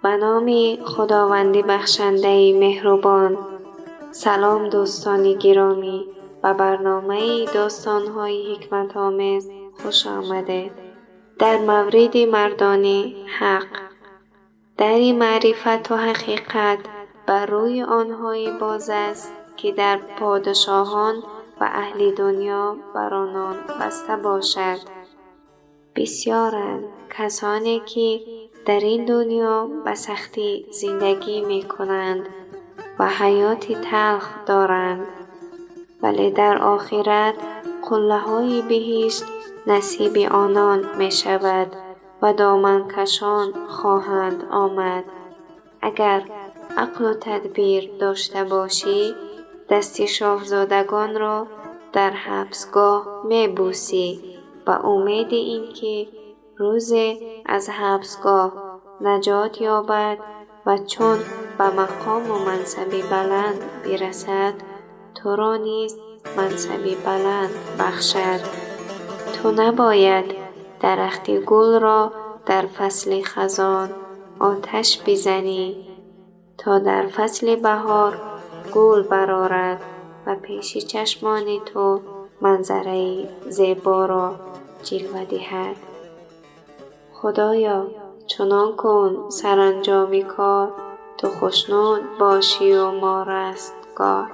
Ба номи Худованди бахшандаи меҳрубон. Салом, дӯстони гиромӣ, ба барномаи достонҳои ҳикматомез хуш омадед. Дар мавриди мардони ҳақ, дари маърифату ҳақиқат бар рӯи онҳое боз аст, ки дар подшоҳон ва аҳли дунё бар онон баста бошад. Бисёранд касоне, ки дар ин дунё ба сахтӣ зиндагӣ мекунанд ва ҳаёти талх доранд, вале дар охират қуллаҳои биҳишт насиби онон мешавад ва доманкашон хоҳанд омад. Агар ақлу тадбир дошта бошӣ, дасти шоҳзодагонро дар ҳабсгоҳ мебӯсӣ ба умеди ин ки рӯзе аз ҳабсгоҳ наҷот ёбад ва чун ба мақому мансаби баланд бирасад, туро низ мансаби баланд бахшад. Ту набояд дарахти гулро дар фасли хазон оташ бизанӣ, то дар фасли баҳор гул барорад ва пеши чашмони ту манзараи зеборо ҷилва диҳад. Худоё, чунон кун саранҷоми кор, ту хушнуд бошию мо растгор.